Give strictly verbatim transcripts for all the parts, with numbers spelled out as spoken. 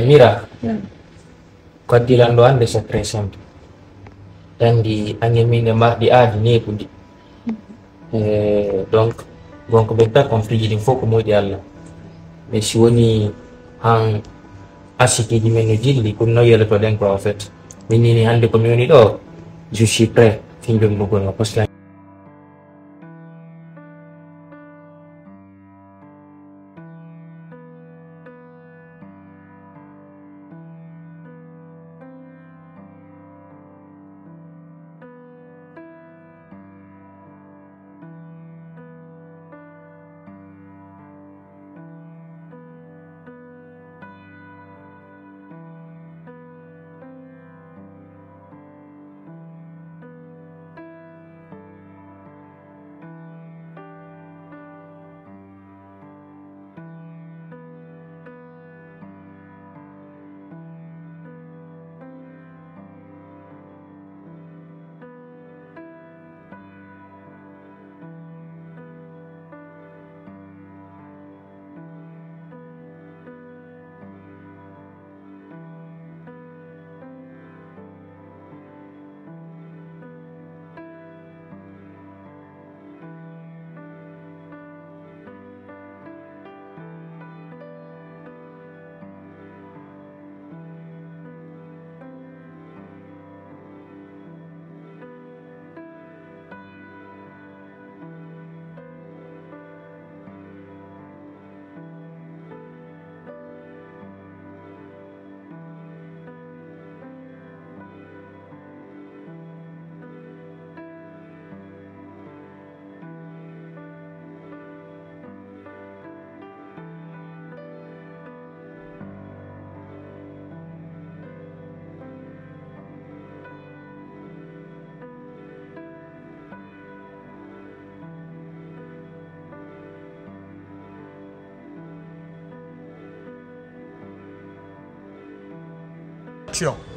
Mira, ko addi lan ɗo hannde, c'est très simple. Anndi, ange min e marɗi aadi neeɓuɗi. Eh, donc, donc, ɓe ta conflit ji ɗin fof ko moƴƴi Allah. Mais si woni han asikiji men no jilli, ko no yelotoɗen ko, en fait. Min ni hannde ko mi woni ɗo, je suis prêt, fin jonnugol ma, parce que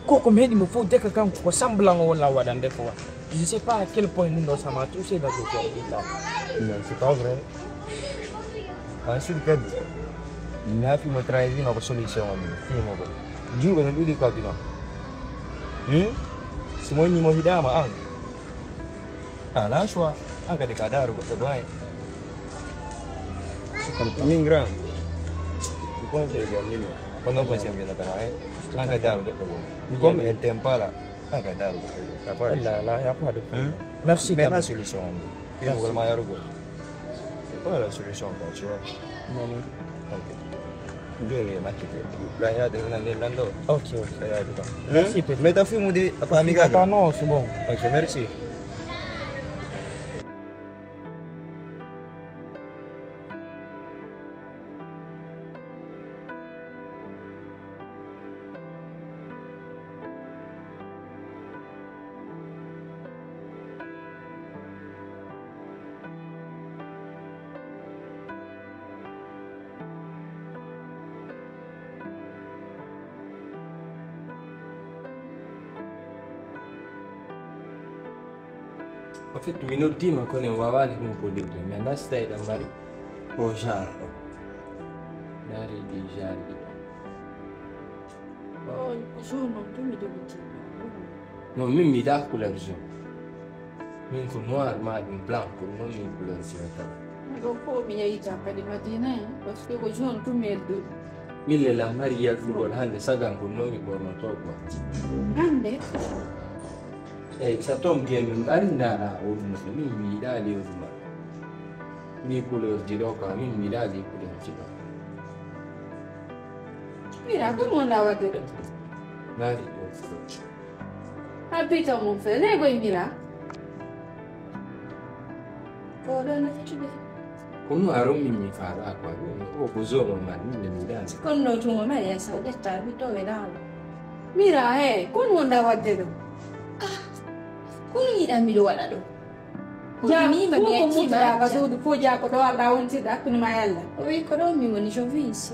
Ko ko meeɗi mo fof, deka kanko ko semblant o walla waɗande ko wa. Je sais pas à quel point ɗum ɗo, ça m'a touché dans ce soir. Non, c'est pas vrai. Ensuite kadi, mi nafi mo trahir, hino ko solution on, fimo ko. Juuɓe no ɗuɗi ko aduna. Hmm? Si mo ñi mo hiɗama an. Ah, la choix. An kadi ka daaru goɗɗo ɗo ay. Min grand. Ko conseil de min. Ko non conseil de la ay. An kadi daaru goɗɗo ɗo. Comme elle t'aime pas là. An kadi daaru goɗɗo ɗo. Là, là, y a pas de problème. Merci. Mais la solution. Fimugol ma yarugol. C'est quoi la solution, quoi, tu vois? Non, non. Ok. Jooni e maccite. Ibrahima yaade nan nden nan ɗo. Ok, ok. Ka yaade ba. Merci, petit. Mais ta fimude a paami gaga? Ah non, c'est bon. Ok, merci. En fait, mi noddiima, kono en waawaani ɗum hollirde. Mais ndaa si tawii eɗen mari o genre ɗo. Ndaari ɗi genre ɗi. Oh, jaune on tun mi jogitiima. Non, min mi yiɗaa couleur jaune. Min ko noir maa ɗum blanc, ko noon min couleur jaune tan. Ɗo fof mi yeyta kadi Madina, hein, parce que ko jaune tun mi yedduɗo. Min le la mari yaltugol hannde sagan ko noon mi ɓornotoo quoi. Hannde? Eyi, so toon mbiyen min ɓari ndaara o ɗum so min mi yiɗaa lewru ma. Ni couleur ji ɗo quoi, min mi yiɗaa ɗi couleur ji ɗo. Mira, ko ɗum wonɗaa waɗde ɗo? Ndaari ɗo. A pita mum fe, ne koye Mira? Ko ɗo no feccude. Ko no aron min mi faala quoi. Ɗum o ko zo mo man min mi dan. Kono no tun o mari en sa ƴetta mi to we dawo. Mira, he, ko ɗum wonɗaa waɗde ɗo? Ah, ko ɗum yiɗaa miɗo waɗa ɗo? Ko ja, ɗum mi ko yettiima mutuɗaa ka acca. Suudu fof ja ko ɗo alɗaa wontirɗa hakkunde ma e Allah. O wi ko ɗo mi woni, je vis ici.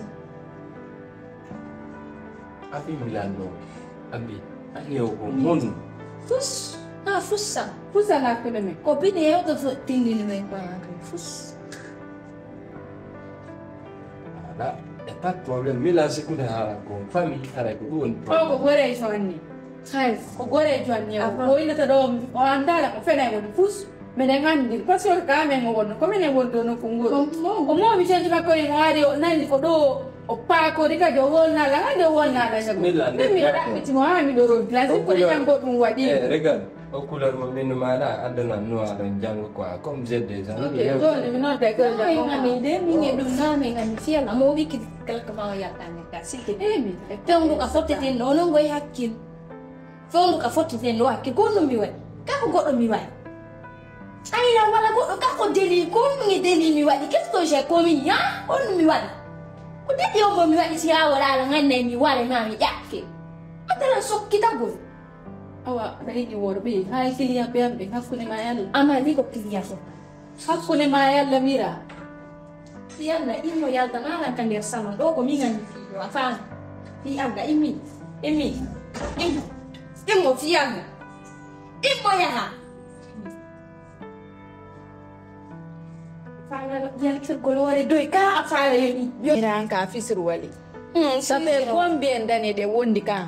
A fi mi lanɗo. Abi, a ñeew ko mon. Fus, a fussa. Fussa na hakkunde men. Ko bine yewto so tindini men ko an kay. Fus. Ala. E pas de problème, mi la sikude haala ko famille haala ko ɗum woni o ko goreejo anni hay ko goreejo anni o o innata ɗo o anndaala ko fene woni fus. Meɗen anndi par ce que ka men o wonno ko minen woni ɗo nokku ngol. O moomi ceeji makko en o ari o nandi ko ɗo o paakori kadi o wonnaala hannde o wonnaala jago min mi ɗaɓɓitimo haa miɗo rowi place ko ɗiɗan goɗɗum waɗi. Regal o couleur mo min maɗa addana noir en janngo quoi comme j'ai des amis. Joni mi nodda golle ami de min e ɗum namin ami fiyal amo wiki kala ko ma o yaltani ka sikki emi fewndo ka fotteten ɗo onon goye hakkil. Fewndo ka fotteten ɗo hakkil ko ɗum mi waɗi kako goɗɗo mi waɗi. Ayla wala goɗɗo kako deli ko ɗum e deli mi waɗi qu'est-ce que j'ai commis ha ko ɗum mi waɗi. Ko deli o mo mi waɗi si ha wala ala ngannay mi wala ma mi ƴakke. Atala sokkitagol. Awa aɗa yiɗi worɓe hay client ɓe am ɓe hakkunde ma yalla. Ama ni ko client o hakkunde ma yalla mira. Yalla immo yalta maran ka nder salon ɗo ko min anndi fiɗo a faami. Fi allah immi immi immo immo fi allah immo yaha. Yaltirgol hoore doy ka a faala yoɗi. Yoɗiran ka fisir wali. Sabe combien d'années ɗe wondi ka.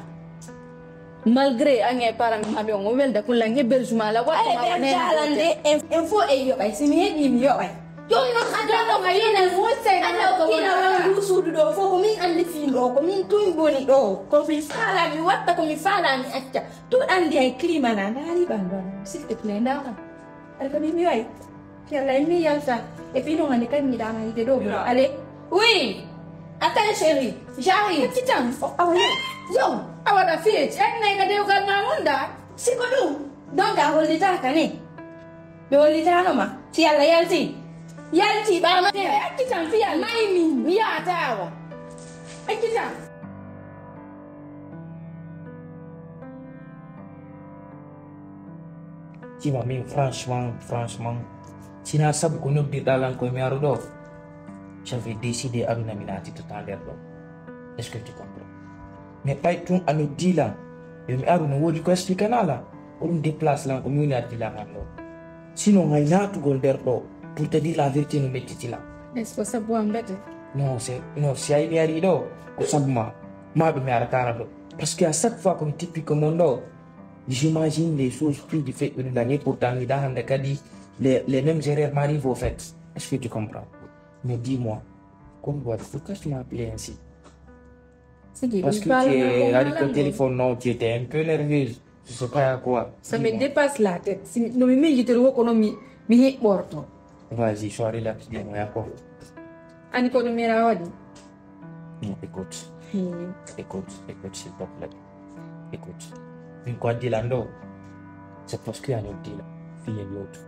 Malgré ange parent maɓe on o welda kullan hébergement la waɗa ma wonenjalande. En fo en yoɓay si mi heɓi mi yoɓay. Ɗum noon adama ina wonsay ala kina wandu suudu ɗo fof ko min anndi fiin ɗo ko min tun boni ɗo ko mi faala mi watta ko mi faala mi acca. Tout anndi hay climat na ndaari ɓandu am s'il te plaît ndawam. Aɗa ko mi mi wayi. Yalla en mi yalta e fino hande kan mi dama ide do ale. Oui. Attends chérie, j'arrive. Kitan. Awa yo. Yo. Awa da fiye. En nay ka dewgal ma wonda. Siko ɗum. Donc a hollitaka ne. Ɓe hollitano ma. Si yalla yalti. Yalti ɓama. Accitan fiyal maymi. Mi yahata awa. Accitan. Tima min franchement franchement sina sabu ko noddirɗa lan koye mi aru ɗo. J'avais décidé aduna mi naati tota nder ɗo. Est ce que tu comprends? Mais ɓay tun a noddi lan yo mi aru no woodi ko expliqué na lan. Ko ɗum déplace lan ko mi woni addi lan han ɗo. Sinon hay naatugol nder ɗo pour te dire la vérité no mettiti lan. Est ce que sabu am mbete? Non c'est non si ay mi ari ɗo ko sabu ma. Ma ɗum mi aratana ɗo. Parce que à chaque fois ko mi tippi ko mon ɗo. J'imagine les choses plus du fait que nous gagner pourtant mi da hande kadi les, les mêmes erreurs m'arrivent au fait. Est-ce que tu comprends? Mais dis-moi, comme quoi, pourquoi tu m'as appelé ainsi? Parce que tu es avec ton téléphone, non, tu étais un peu nerveuse. Je sais pas à quoi. Ça me dépasse la tête. Si no mi miijitiri wo kono mi mi hiɓɓorto. Vas-y, sois relax, dis-moi, à quoi? Ani kono mira waɗi. Non, écoute. Écoute, écoute, s'il te plaît. Écoute. Min ko addi lan ɗo. C'est parce que a noddi lan. Fille l'autre.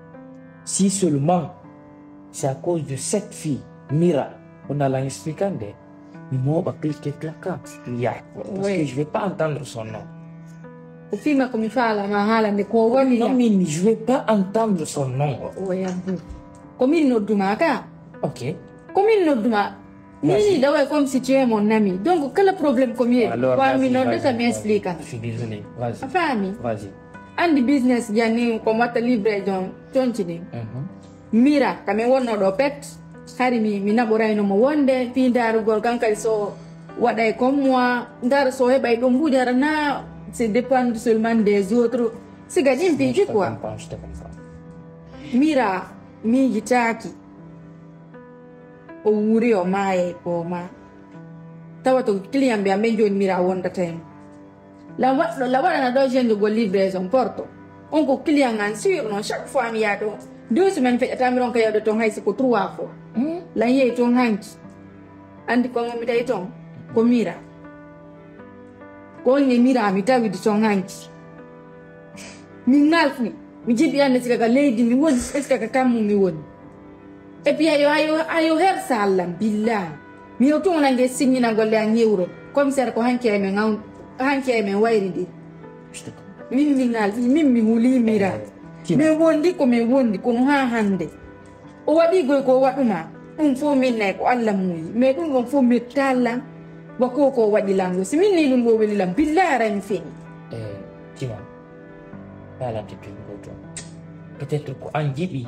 Si seulement c'est à cause de cette fille, Mira, on a l'expliqué. Mi mooɓa cliquer claquer mi yaha. Parce que je vais pas entendre son nom. Ko fima ko mi faalama haalande ko woni. Non, min je vais pas entendre son nom. Ko min nodduma ka. Ok. Ko min nodduma. Mini daway comme si tu es mon ami. Donc kala problème ko mi yeɗi wa mi noddata mi explique. Je suis désolé. Vas-y. A faami. Vas-y. Andi business janni ko watta livraison conci ɗin. Mhm. Mira ka min wonno ɗo pet. Hari mi mi naɓorayno mo wonde fii ndaarugol kan kadi so waɗay comme moi ndaara so heɓay ɗo mbuuɗi hara na c'est dépendre seulement des autres siga ɗin piiji quoi. Mira miijitaaki o wuuri o maayay ko ma tawa to client ɓe am ɓe jooni mira wondata hen. La waɗɗo la waɗana ɗo jengegol livraison porto on ko client an sûr non chaque fois mi yaha ɗo deux semaine feƴƴata mi ronka yawde toon hay siko trois fois lan yehi toon hanki andi ko mi tawi toon ko mira ko on e mira mi tawidi toon hanki min ngalfni mi jiɗi ande sika ka leydi mi woni est ce que ka kammu mi woni et puis ayo ayo ayo hersa allan billahi mi o toon ange signina golle an yewro commissaire ko hanki ay men an hanki ay men wayri ndi min min ngal min mi hulimira min wondi ko min wondi kono ha hande o waɗi goy ko waɗuma ɗum fof min nay ko allah muuyi mais ɗum ɗon fof mi tallan wa ko ko waɗi lango si min ni ɗum ɗo weli lan billahi ara mi feñi tima kalante tun goto peut être ko an jiɗi